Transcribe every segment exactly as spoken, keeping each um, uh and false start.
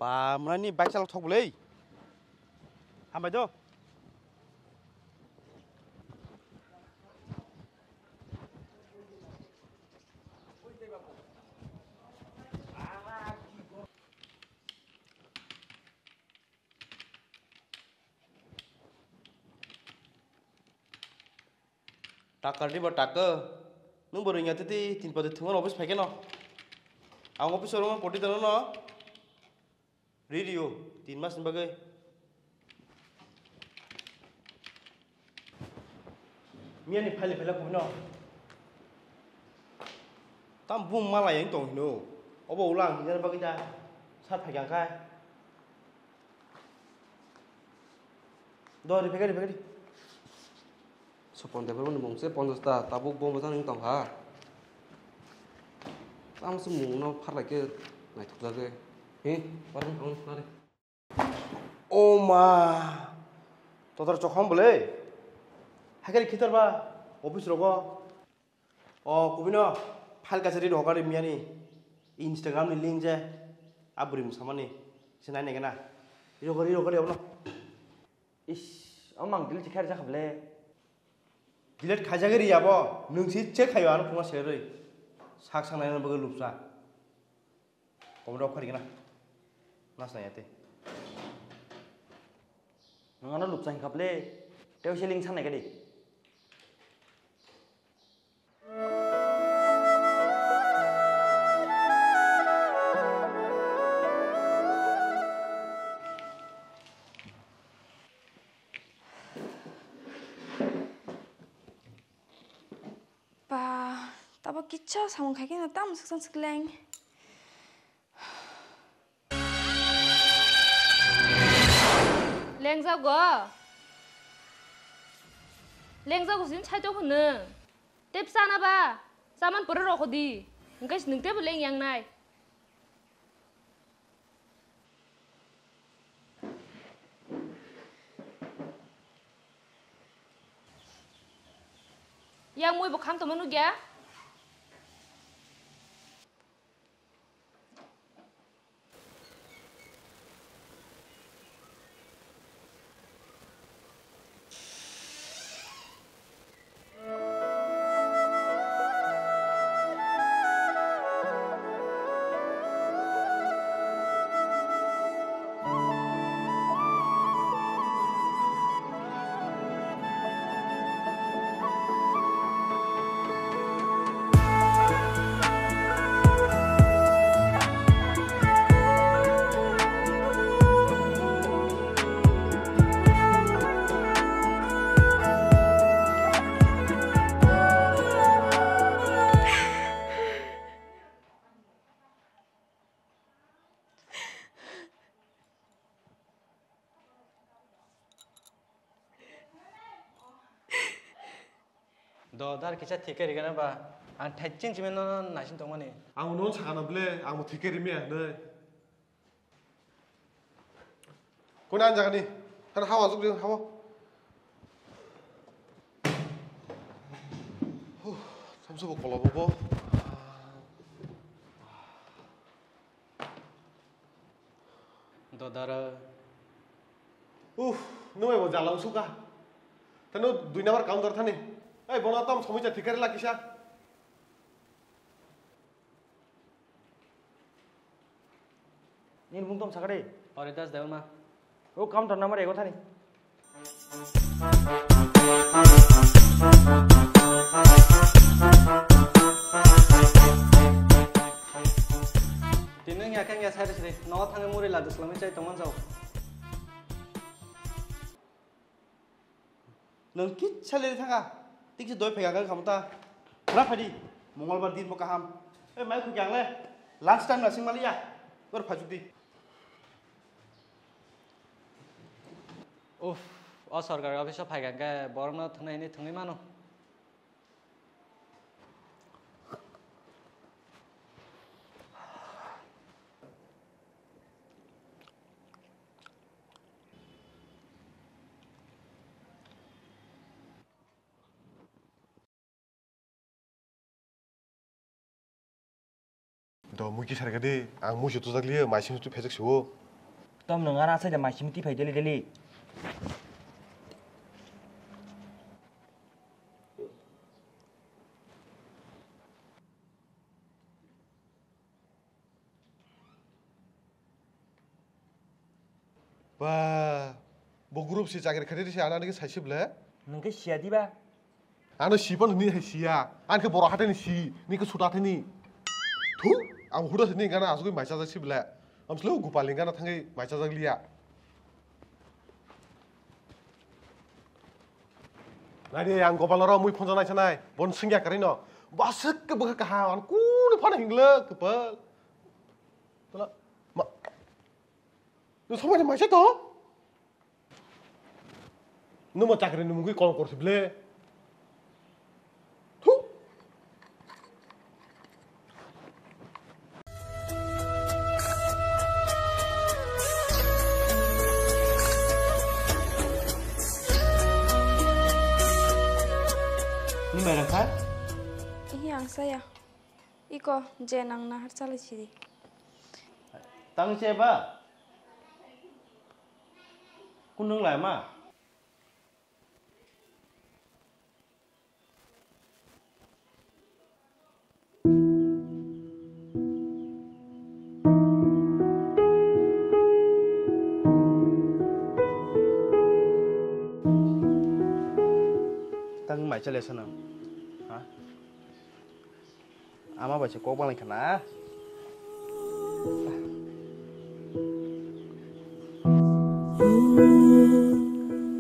Ba, mwnani bike chalok thok bwlwi. Hambai do. Taka rwdi ba taka. Nwng bo rwngya titi tin pati thwngmani office phaikhe no. Ang office o rwngmani poti dano no. Rwdi o, tin mas ni bagwi. Miyani phaile phaila kubui no. Tam bung mala yang tong hino. Obo ulang hinjani bagwi da. Sat phaikha khai. Do, riphaikha, riphaikha. Sopon de bormani mung se ponchash ta, tabuk bo mojan wng tong kha. Tamo se mung no pharlai khe naithok jagwi. He, parang thang nare. O ma. Totor chokhom bole. Hakhe khitor ba office rogo. O kubui no file kaisa rwdi hokar miyani. Instagram ni link je. A bwrwi mwsamani. Se nai nai gana. Riro gari, riro gari abono. Ish, o mang delete khair jakha ble. Delete khaijagwi riyabo, nwng se check khaio ano phungo serwi. Sak sangnai bagwi lupsa. Komoro khori gana. Nas nai ate. Nwng ano lupsa hinkha ble. Tei se link sanai gadi. Ba, tabo kicha samung khai khe no tamo swkang swkleng. Lengjago. Lengjago sin chaitok hwnwi. Tei bwsana ba? Chaman pore rokho di. Hwnkhe se nwng teibo leng yang nai. Yang mui bo kham tongma nukya. Do dar kisa thik khe rigana ba, ang thaichin chimino naising tongmani. Ang no sakana ble, ang bo thik khe rimya hinwi. Kuni ang jagani, kan hawa juk jeng hawa. Huh, samsu bo kolobo bo. Dodara. Uff, nwng bai bo jala wngsuka. Tano dui number counter thani. Ei, bono tam somoi cha thikari la kisa. Nini bung tom sakari? Haridas Debbarma. O counter number ego thani. Tini wngya khe wngya side side. Nogo thangwi muri ladu swlangwi chai tongma jao. Nwng kisa leri thangkha. Tikse doi phai kha khamta. Ra phadi. Mongolbar din bo kaham. Ei mai khukya le. Lunch time na sing maliya. Or phajukdi. Uff, o sorkari office o phai kha khe borokno thwngnai hinwi thwngwi mano. Do muiki sarga di, ang muisu tujak liyo, maising tu phejak suo. Tom nwng ara sai da mai simi tiphai daily daily. Ba, bo group si chakri khairi si ana nigi saisi ble. Nwng khe siya diba? Ano si pon ni hai siya. An khe borok hathai ni si, ni khe suda hathai ni. Thu, ang huda si ni gana asugui mai chajak si ble. Am slo Gopal ni gana thangui mai chajak liya. Nai de, ang Gopal oro mui phonsa nai sanai. Bon singya kari no. Basik ke bwkha kaha, an kunu phana hingle kepal. Tala, ma. Nwng somai ni maisa to? Nwng ma chakri ni mungwi kol kor si ble. Thu. Ni mai rang kha? Ihi ang saya. Iko je nang nahar chalai sidi. Tang se ba? Kundung lai ma? Tang mai chale sana. Ha? Ama bai se kok banglaikha na.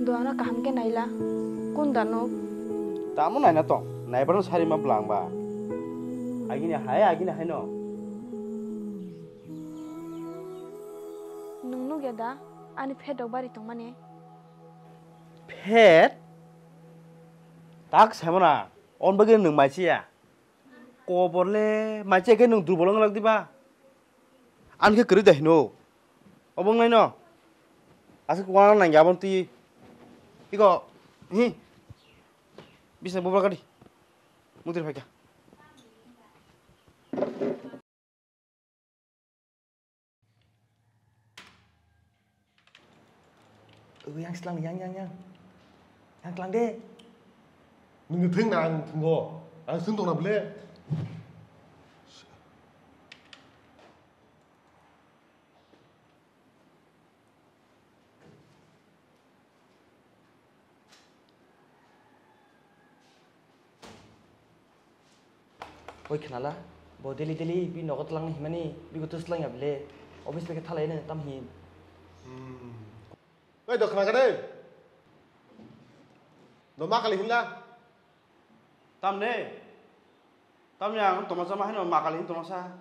Duana kaham khe naila. Kun da nuk? Tamo naina tong? Naibrano sari ma bwlang ba. Agini hai, agini hai no. Nung nuk ya da? Ani phet rok bari tongmani. Phet? Tak semana. On bagwi nung mai chiya. Kobor le, mai che khe nwng durbol wng lak diba? Ani khe kwrwi da hino. Obo wngnai no. Aswk uana nangya aboni twi. Iko, hi. Bisna bubra kadi. Mudir phaikha. Ui, yang slang, yang, yang, yang. Yang slang de. Nungni thwng na ang thwngo. Ang swng tongna ble. Oi khnala, bo daily daily bini nogo twlangna himani, bigo twslangya bile, office bai khe thalai nw tam hin. Hmm. Oi do khna kha de. Do ma kali hinla. Tamne? Tamni ang tongma chama hino ma kali hin tongma sa.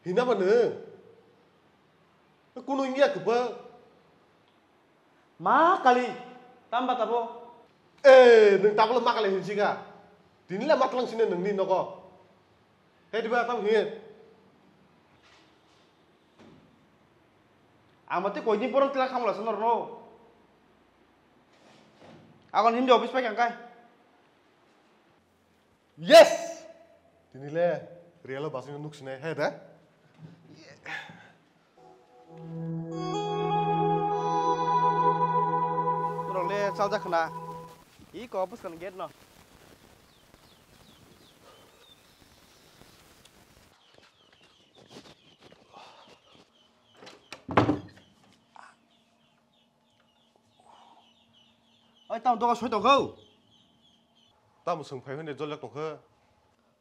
Hina ba nw? Kunu wngya kwbang. Ma kali, tamba tabo? Eh, nwng tabukle ma kali hinsi kha. Tini le ma tlang sini nwngni nogo. He diba tam hiye. Ang mate koi din porong tila khamla sa norno. Agon hindi office pai kangkai. Yes! Tini le real o basing nuk sinai he da? Norok le chaljak khna. Iko bwskang gate no. Oi, tamo doga soi tongkho. Tamo swng phai hwnde joljak tongkho.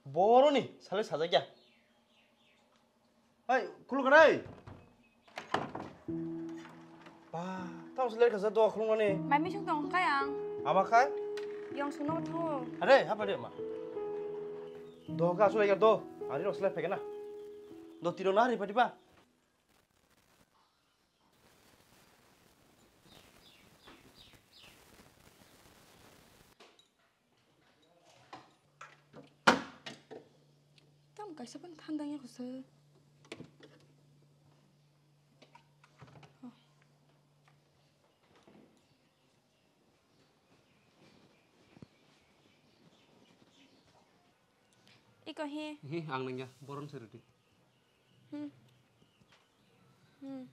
Boroni sale sajakya. Hai, khuluknai. Ba, tamo sale khasa doga khuluknani. Mai misuk tong kai ang. Ama khai? Yong suno thango. Are, hapa de ma. Doga sule ya do. Ari rok sale phai na. Do tiro na ri pati ba. Tam kaisa phano thandang ya kho sir. Iko hi. Hi, ang nangya, boron se rwdi. Hmm. Hmm.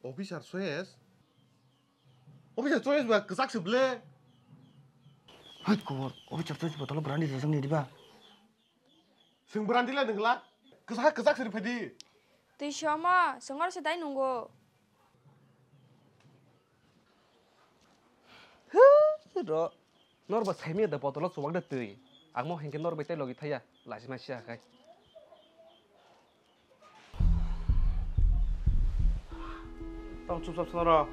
Officer Soyes? Officer Soyes ba kwchak se ble. Hai kobor, Officer Soyes ba tolo brandi jajak ni diba? Seng brandi le nengla. Kwchak kwchak se ri phadi. Twi soma, sengor se dai nungo. Huh, ro. Nor ba saimia da botolo chuwak da twi. Ang mo hengke nor bai tei logi thaya. Lajima sia khai. Tong chupchap swnaro.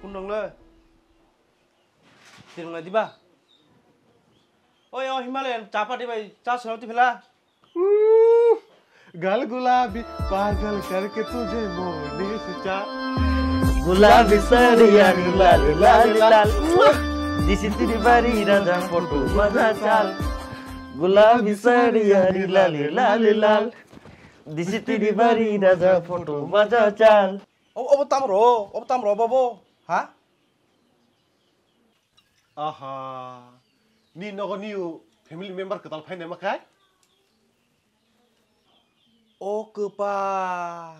Kun dong le? Tirwng lai diba? Oi, o Himalayan chapa dibai, cha swnam ti phela. Gal gulabi pagal karke tujhe morne se cha. Gulabi sariya ni lal lal lal. Disi tiri bari raja photo baja chal. Gulabi sariya ni lal lal lal. Disi tiri bari raja photo baja chal. Obo tamro, obo tamro bobo, ha? Aha. Ni nogo ni family member kwtal phainai ma khai? O kwpa.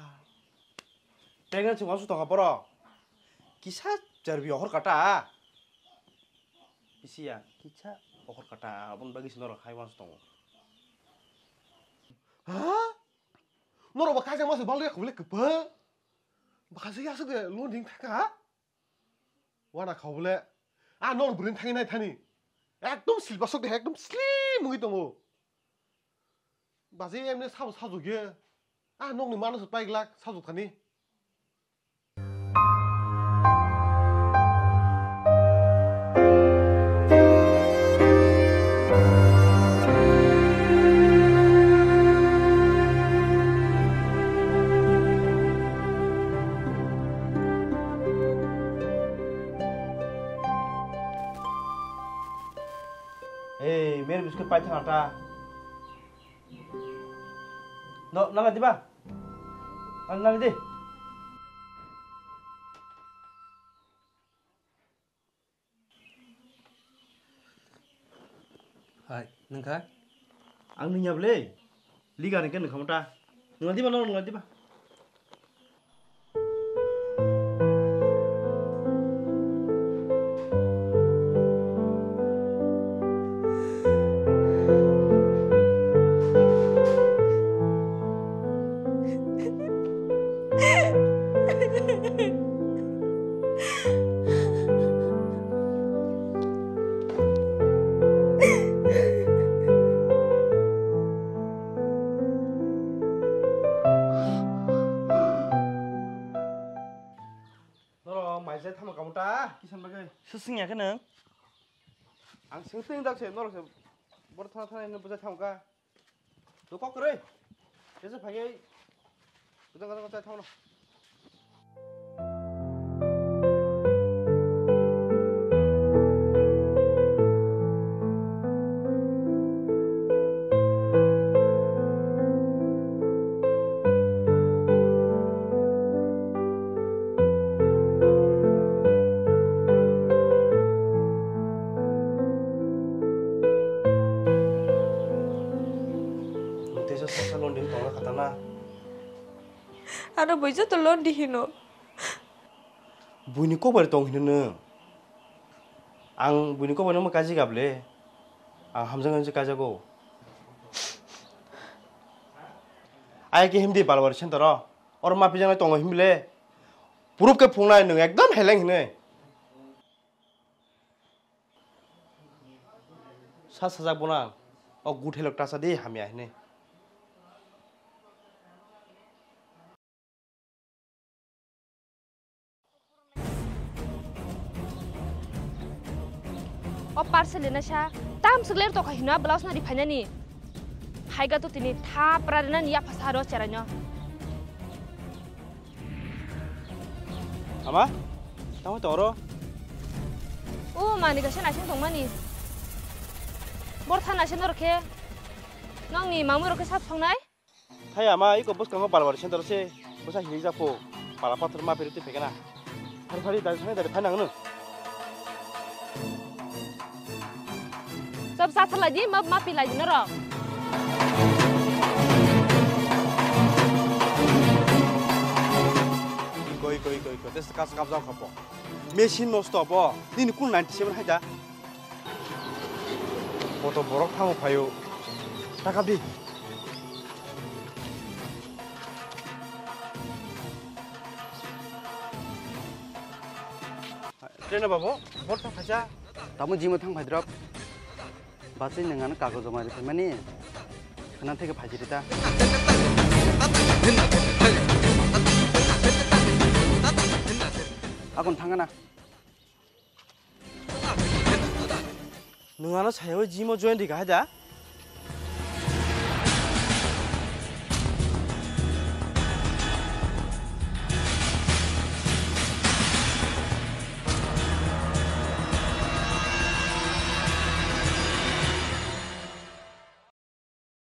Pregnant se wansuk tongo borok. Kisa cherbi ohor kata. Bisi ya, kisa ohor kata. Aboni bagwi se norok hai wansuk tongo. Ha? Norok ba kaisa masa balwi khobole kwpa. Bakha se asuk de loan ring thaka ha? Wana khobole. A nok bwrwini thangwi nai thani. Ekdom silbasok de ekdom slim wngwi tongo. Baji emne sabo sajokya. A nokni mano se paiglak sajok thani. Ei, mere biscuit pai thang ta. No, nang diba? Ang nang di. Hai, nang kha? Ang nung ya ble. Liga ni kan khamta. Nung diba, nung diba? Norok mai jai thamo kamu ta? Kisan bagwi? Sising ya khe nwng? Ang sing twi dak se norok se bor thana thana hino bwjai thamo ka. To kok kwrwi. Kesa phaiwi. Gudang gudang chai thamo. Tesa sasa londi tongna khatana. Ano bui joto londi hino. Buini kok bai tong hino nw? Ang buini kok bai nw kaji gable. Ang hamjak hamjak kajago. Ai ke himdi balwari center o. Oro ma pijanai tongo himle. Proof ke phungnai nwng ekdom heleng hinwi. Sa sajak bono ang. O good helok tasa di hamya hinwi. O parcel rina sa tam swkler tokha hino blouse no riphainani. Phaiga to tini thapra rinani yapha sa aro cheraino. Ama, tamo toro? O mani kaisa naising tongmani. Bor tha naising norok khe. Nongni mamu rok khe sap songnai? Thai ama iko bwskango balwari center se bwsa hilik jak pho pala pathor ma phiri twi phaikhe na. Phari phari dari thangwi dari phai nang nw. Chop sa thalai di ma ma pilai di norok. Iko iko iko. Test kas kap jao khapo. Machine nosto bo. Nini kun ninety seven hai da. Koto borok thango phaio. Taka di. Train babu, bor thang phaisa. Tamo jimo thang phai drop. Bachwi nwng ano kago joma ri phaimani khwna theke phaijiri ta. Akon thangana. Nwng ano sayawi gym o join ri kahai da?